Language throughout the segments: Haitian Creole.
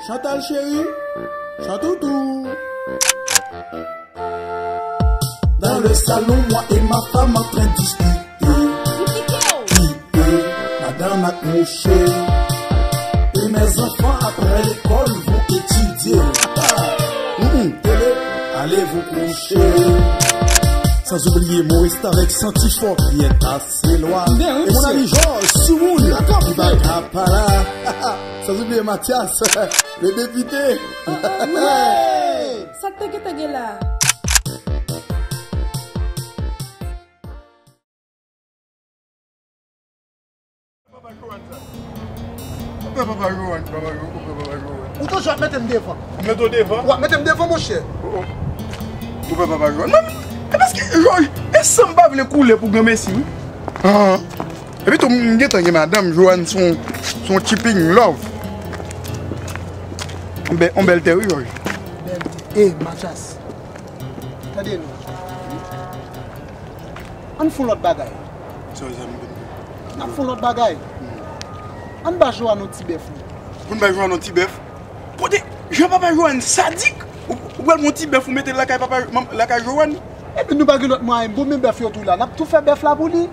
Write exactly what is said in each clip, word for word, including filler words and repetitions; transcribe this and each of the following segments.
Chantal chérie, Chantoutou. Dans le salon, moi et ma femme en train de discuter. Quitter, madame a couché. Et mes enfants après l'école vont étudier. Ah, hum, télé, allez vous coucher. Sans oublier Maurice avec Santifort, bien tassé loin. Et mon ami Georges, Soumoun, qui va pas là. Sans oublier Mathias, le député. Sa k te gentan gen la? Papa Joanne sa. Ou pè papa Joanne, papa Joanne, ou pè papa Joanne. Ou toujou ap mete m devan. M mete w devan? W ap mete m devan, monchè. Oh, oh. Ou pè papa Joanne. Non, e paske Jòj, e san m pa vle koule pou granmesi, wi. Ah. Epi tou, m gentan gen madanm, Joanne, se yon, se yon chipping love. On bèl, on bèl tè, wi, Jòj. Bèl tè. E, Mathias. Tande non. Ann fè yon lòt bagay. Sa w di a, m konprann. N ap fè yon lòt bagay. Ann ba Joanne yon ti bèf, non. Pou n ba Joanne yon ti bèf? Kote? Jan papa Joanne sadik! Ou, ou pral pran yon ti bèf ou mete l lakay papa, manm, lakay Joanne? Epi nou pa gen lòt mwayen. Bon, men bèf yo tou la. N ap tou fè bèf la pou li.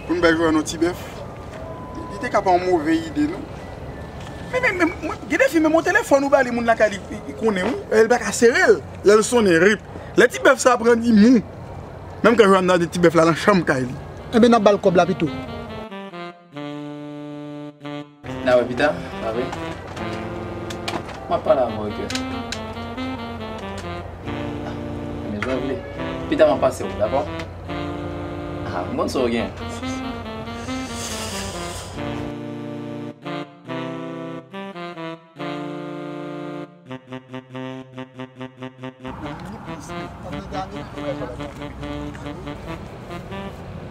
Pou n bay Joanne yon ti bèf. Li te ka pa yon move ide, non. Men, men, men, mwen, gen de fi, menm yon telefòn ou ba li, moun lakay li, li, li konnen, wi. E l pa ka sere l. Lè l sonnen, rip. Lè ti bèf sa pran di mou. Menm kan Joanne nan de ti bèf la nan chanm kay li. Enben, n ap ba l kòb la pito. N a wè pita, pa vre? M ap pale avè w, kè. Ah, men jan w vle. Pita m ap pase w, dakò? Ah, m konn sa w gen.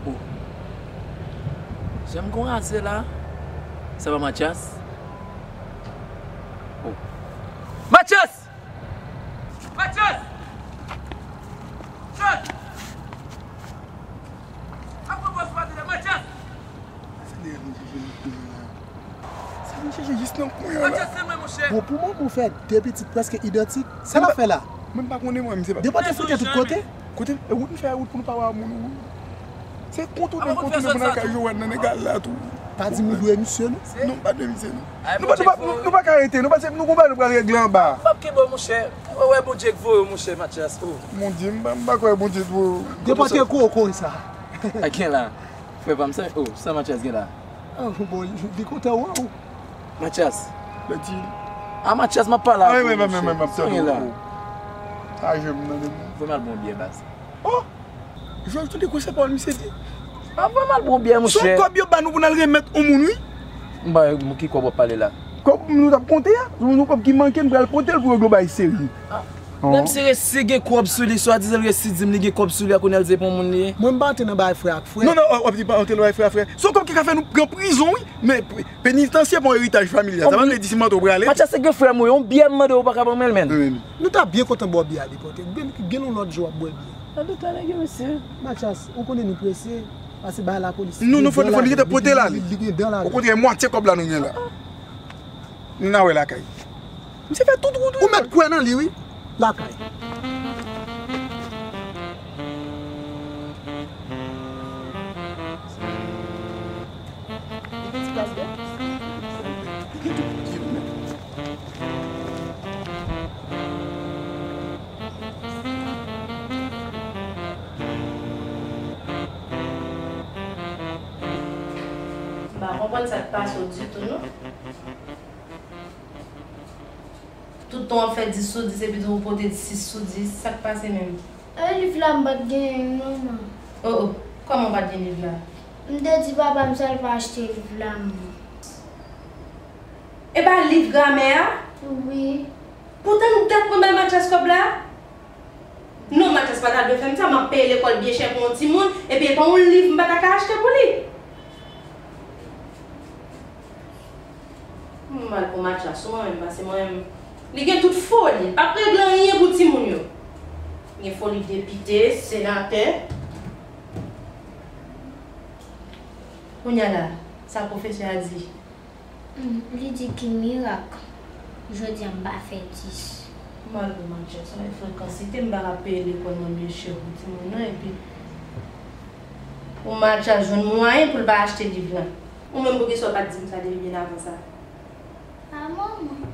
Oh. Jan m gon raze la. Sa pa Mathias? Oh. Mathias! Mathias! Mathias! Apre bòs Mathias! Mathias! Sa dèyè nou jije nou konnen la. Sa nou chèche jis nan kwen an la. Bon, pou mwen, ou fè de pitit prèske idantik. Sa l ap fè la? Mwen m pa konnen mwen, misye pa. Depote fout yo tout kote. Kote, e wout m fè wout pou nou pa wè moun ou. Se kontounen, kontounen pou n al kay Joanne nan nèg la tou. Pa di m ou dwe misye, non. Non, m pa dwe misye, non. Nou pa, nou pa, nou pa ka rete, nou pa, se nou konprann nou pral regle anba. M ap kenbe w, monchè. Wè, wè, Bondye k voye w, monchè Mathias. Oh. Bondye, m pa, m pa kwè Bondye t voye w. Depote koko sa. A gen la. Frè pa m, sa, oh, sa Mathias gen la? Oh, bon, li kontan wè w. Mathias. Lè di. A Mathias, m ap pale avè w, monchè. Sa w gen la? A je m nan de moun. Voye m al bon byè, baz. Oh! Jòj, tande gwo sèpòl misye di. A voye m al bon byè, monchè. Se yon kòb yo ba nou pou n al remèt yon moun, wi. M ba, ki kòb w ap pale la? Kòb nou t ap konte a. Nou kòb ki manke, n pral pote l pou yo bay seri. Menm si resi gen kòb sou li, swadizan resi di m li gen kòb sou li, a kounye a l di se pou yon moun li ye. Mwen m pa antre nan bagay frè ak frè. Non, non, w ap di pa antre nan bagay frè ak frè. Se yon kòb ki ka fè nou pran prizon, wi. Men pe-, penitansye pa yon eritaj familyal. Sa pa vle di si m antre w prale. Mathias, se gen frè m wi, yon byè m mande w pa ka ban mwen l, menn. Nou ta byen kontan bwè byè a depote. Gen, gen yon lòt jou w ap bwè byè. Tande talè gen mesye. Mathias, ou konnen nou prese. Pase bay lapolis. Non, nou fò, nou fò, li gentan pote l ale. Li gen dan la. Okontrè, mwatye kòb la nou gen la. Nou na wè lakay. Misye fè tout wout wi. Ou mèt kwè nan li wi. Lakay. Li gen ti plas byen. Li gen tout byen wi. M pa konprann sa k pase w ditou non. Tout tan w ap fè dis sou dis epi tou ou pote sis sou dis, sa k pase menm? E liv la m pa t genyen l non, man. Oh, oh, kòman w pa t gen liv la? M te di papa m sa l pa achte liv la, man. E pa liv gramè a? Wi. Poutan nou t ap pran bay Mathias kòb la? Non, Mathias pa ta dwe fè m sa, m ap peye lekòl byen chè pou yon timoun, epi e pa yon liv m pa ta ka achte pou li. M mal pou Mathias wi mwen menm, paske mwen menm, li gen tout foli, l p ap regle anyen pou timoun yo. Gen foli depite, senatè. Kounye a la, sa pwofesè a di? Hmm, li di ki mirak. Jodi a m pa fè dis. Malgre Mathias, sa e frekansite, m pa ka peye lekòl manmi chè pou timoun nan, epi pou Mathias jwenn mwayen pou l pa achte liv la. Ou menm poukisa w pa t di m sa depi byen avan sa? A manman,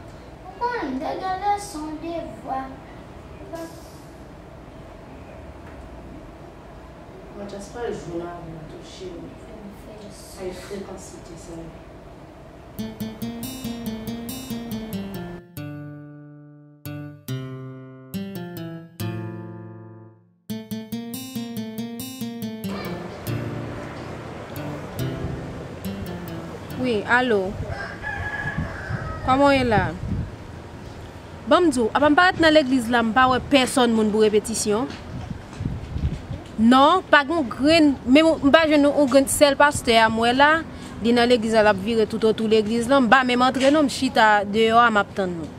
ou konnen m te gen leson, devwa. Mathias pral jwenn avè w tou, cheri. Fè m fè sa. Ay, frekansite sa yo. Wi, alo. Kòman w ye la? Ban m di w, apa m parèt nan legliz la, m pa wè pèsòn moun pou repetisyon. Non, pa gen yon grenn, menm m pa jwenn yon grenn, sèl pastè a m wè la, li nan legliz la, l ap vire toutotou legliz la, m pa menm antre non, m chita deyò a, m ap tann nou.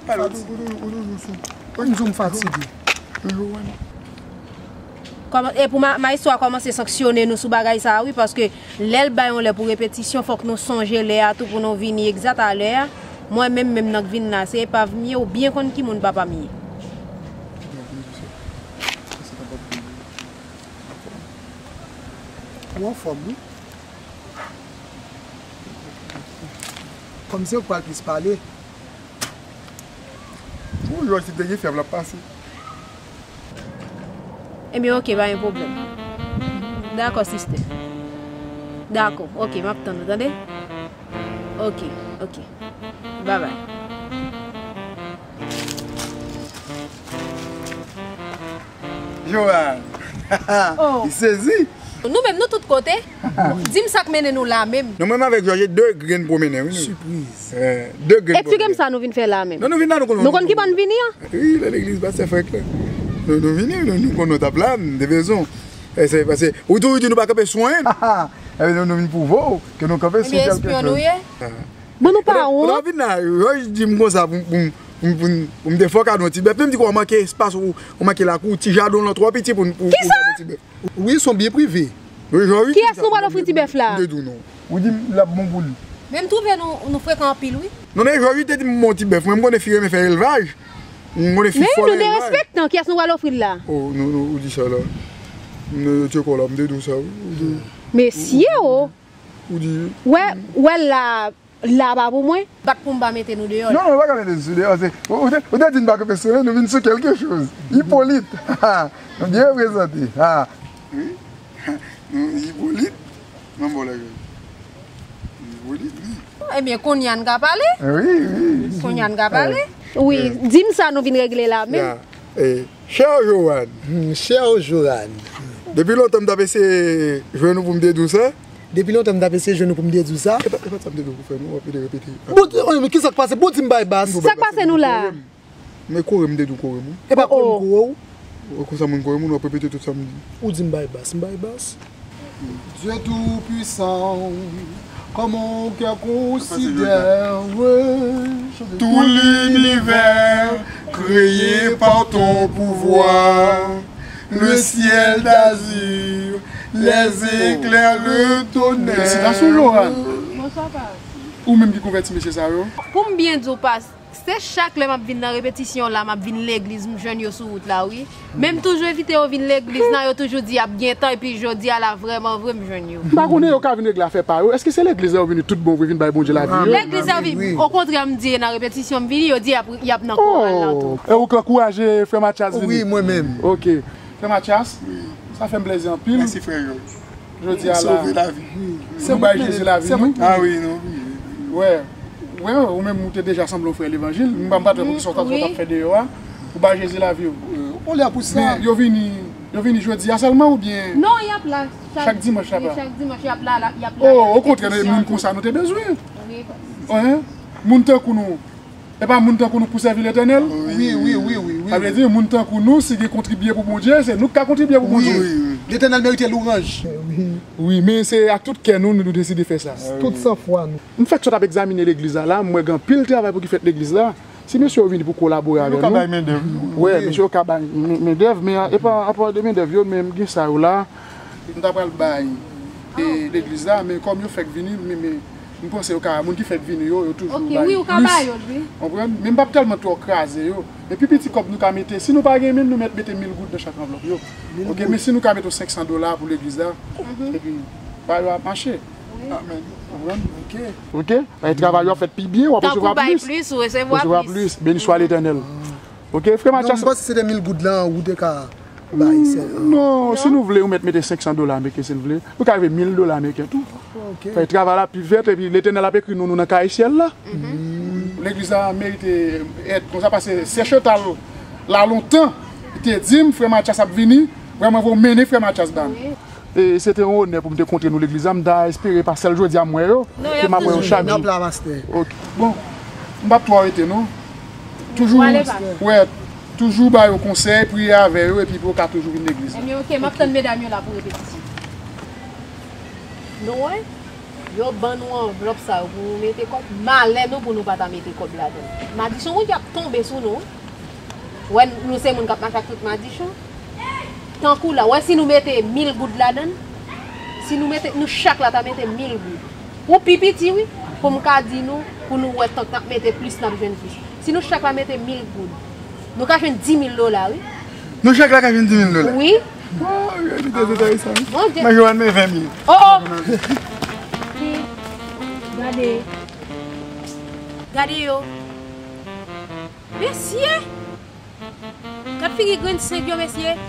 Ou toujou sou, ou toujou sou. Ou di m fatige. Toujou wè. Kòman, e pou ma, maestro a kòmanse sanksyone nou sou bagay sa a, wi, paske lè l bay yon lè pou repetisyon, fòk nou sonje lè a tou pou nou vini egzat a lè a. Mwen menm, menm nan k vin la, se epav m ye, ou byen konn ki moun papa m ye. Ou anfòm, wi. Kòmsi ou pral plis pale. Ou jwenn si te gen fyèv l ap pase. Ebyen, oke, pa gen pwoblèm. Dakò, sistè. Dakò, oke, m ap tann ou, tande? Oke, oke. Babay. Joanne. Oh. Li sezi. Nou menm, nou tout kote. Di m sa k mennen nou la menm. Non, mwen menm avèk Jòje, de grenn pwomennen, wi, nou. Sipriz. Eh, de grenn pwomennen. Eksplike m sa nou vin fè la menm. Non, nou vin la, nou konn. Nou konn ki bò n vini an? Wi, lè legliz pastè Franklin. Nou, nou vini, nou, nou konn nou t ap la, nou te bezwen w. Eh, se, paske, ou toujou di nou pa kanpe sou anyen. Eh, nou, nou vin pwouve w ke nou kanpe sou kèlke chòz. Ebyen, espyon nou ye? Ah. Bon, nou pa wont. Pandan, pandan w vin la, Jòj di m konsa pou, pou, pou, pou, pou m te fè w kado yon ti bèf. Men m di konsa, w manke espas, ou, ou manke lakou, ti jaden w lan twò piti pou, pou, pou w kado ti bèf. Wi, se yon byen prive. Wi, Jòj, wi. Kiyès nou pral ofri ti bèf la? M te di w non. Ou di m l ap bon pou li. Men m twouve nou, nou frekan anpil, wi. Non, men Jòj te di m bon ti bèf. Mwen, m konnen fi renmen fè elvaj. M konnen fi fò nan elvaj. Men nou derespektan. Kiyès nou pral ofri l la? Oh, nou, nou, ou di sa la. M te tcheke w la, m te di w sa, wi. Ou di. Mesye, o. Ou di. Wè, wè la, la pa pou mwen. Bat pou m pa mete nou deyò la. Non, non, pa ka mete nou deyò. Se, ou, ou te, ou te di n pa kanpe sou anyen, nou vin sou kèlke chòz. Ipolit. Nou byen reprezante. Ah. Wi. Nou, Ipolit. Nan bò la, Ipolit, wi. Ebyen, kounye a n ka pale. Wi, wi. Kounye a n ka pale. Wi, di m sa nou vin regle la menm. Ya, eh, chè Joanne. Hmm, chè Joanne. Depi lontan m t ap eseye jwenn ou pou m te di w sa. Depi lontan m t ap eseye jwenn ou pou m te di w sa. E pa, e pa sa m te di w pou fè, non, w ap vin repete. Bon, eh, men ki sa k pase? Bon, di m bay bas. Sa k pase nou la? Men kore m te di w kore m, wi. E pa kore m kore w. Ou konsa moun kore moun, w ap repete tout sa m di. Ou di m bay bas, m bay bas. Dieu Tout-Puissant, comme mon cœur considère tout l'univers créé par ton pouvoir, le ciel d'azur, les éclairs, le tonnerre. Felisitasyon, Johan. Bonswa, pa. Ou menm ki konvèti mesye sa yo? Pou m byen di w, pas, se chak lè m ap vin nan repetisyon la, m ap vin legliz, m jwenn yo sou wout la, wi. Men m toujou envite yo vin legliz la, yo toujou di y ap gen tan, epi jodi a la, vrèman vre, m jwenn yo. M pa konnen, yo ka vin regle afè pa yo. Èske se legliz la yo vini tout bon vre vin bay Bondye lavi yo? Legliz la vini, okontrè, m di nan repetisyon m vini, yo di y ap, y ap nan koral la tou. E ou k ankouraje frè Mathias vini? Wi, mwen menm. Oke. Frè Mathias, sa fè m plezi anpil. Mèsi, frè George. Jodi a la, sove lavi. Nou bay Jezi lavi nou. Ah wi, non. Wè, wè, ou menm ou te deja sanble yon frè levanjil. M pa, m pa t wè poukisa w t ap, w t ap fè deyò a. Ou bay Jezi lavi w. On lè pou sa. Men yo vini, yo vini jodi a sèlman oubyen? Non, y ap la. Chak dimanch y ap la? Chak dimanch y ap la, y ap la. Oh, okontrè, moun konsa nou te bezwen. Wi. Moun tankou nou. E pa moun tankou nou pou sèvi Letènèl? Wi, wi, wi, wi, wi. Sa vle di, moun tankou nou, si gen kontribye pou Bondye, se nou k ka kontribye pou Bondye. Wi, wi. Letènèl merite lwanj. Wi, men se ak tout kè nou, nou, nou deside fè sa. Tout san fwa nou. M fèk sot ap egzamine legliz la, la, m wè gen anpil travay pou ki fèt legliz la. Si mesye yo vini pou kolabore avè nou. Yo ka bay mendèv. Wi, mesye yo ka bay men, mendèv, men e pa, apa de mendèv yo, men gen sa yo la. M ta pral bay e, legliz la, men kòm yo fèk vini, men, men, m panse yo ka, moun ki fèk vini yo, yo toujou bay plis. Ok, wi, ou ka ba yo l, wi. Konprann? Men m p ap tèlman twò kraze yo. Men pi piti kòb nou ka mete, si nou pa gen mil, nou mèt mete mil goud nan chak anvlòp yo. Ok, men si nou ka mete senk san dola pou legliz la, epi bagay yo ap mache. Amèn. Konprann? Ok. Ok? Travay yo ap fèt pi byen, w ap resevwa plis. Tankou bay plis, ou resevwa plis. Beni swa Letènèl. Ok, frè Mathias. Non, m panse se te mil goud lan, ou te ka bay sèlman. Non, si nou vle, ou mèt mete senk san dola ameriken, si nou vle. Nou ka rive mil dola ameriken tou. Ok. Fè travay la pi vèt, epi Letènèl ap ekri non nou nan kay syèl la. Legliz la merite èd konsa, paske sè Chantal la lontan, li te di m, frè Mathias ap vini, vrèman, vou mennen frè Mathias ba nou. E, se te yon onè pou m te kontre nou legliz la. M ta espere pa sèl jodi a m wè yo, ke m ap wè yo chak jou. N ap la, pastè. Ok. Bon, m p ap twò rete, non. Toujou, wè, toujou ba yo konsèy, priye avè yo, epi pou yo ka toujou vin legliz la. Ebyen, ok, m ap tann medam yo la pou repetisyon. Nou wè, yo ban nou anvlòp sa yo pou nou mete kòb. Malè nou pou nou pa ta mete kòb ladan l. Madichon, wi, y ap tonbe sou nou. Wè, nou se moun k ap mache ak tout madichon. Tankou la, wè si nou mete mil goud ladan l, si nou mete, nou chak la ta mete mil goud. Pou pi piti, wi, pou m ka di nou, pou nou wè tank n ap mete plis, n ap jwenn plis. Si nou chak la mete mil goud, nou ka jwenn di mil dola, wi. Nou chak la ka jwenn di mil dola? Wi. Waw, yo di te enteresan, wi. Bondye. Mwen jwenn men ven mil. Oh, oh. Gade. Gade yo. Mesye! Gad figi grenn senk yo, mesye.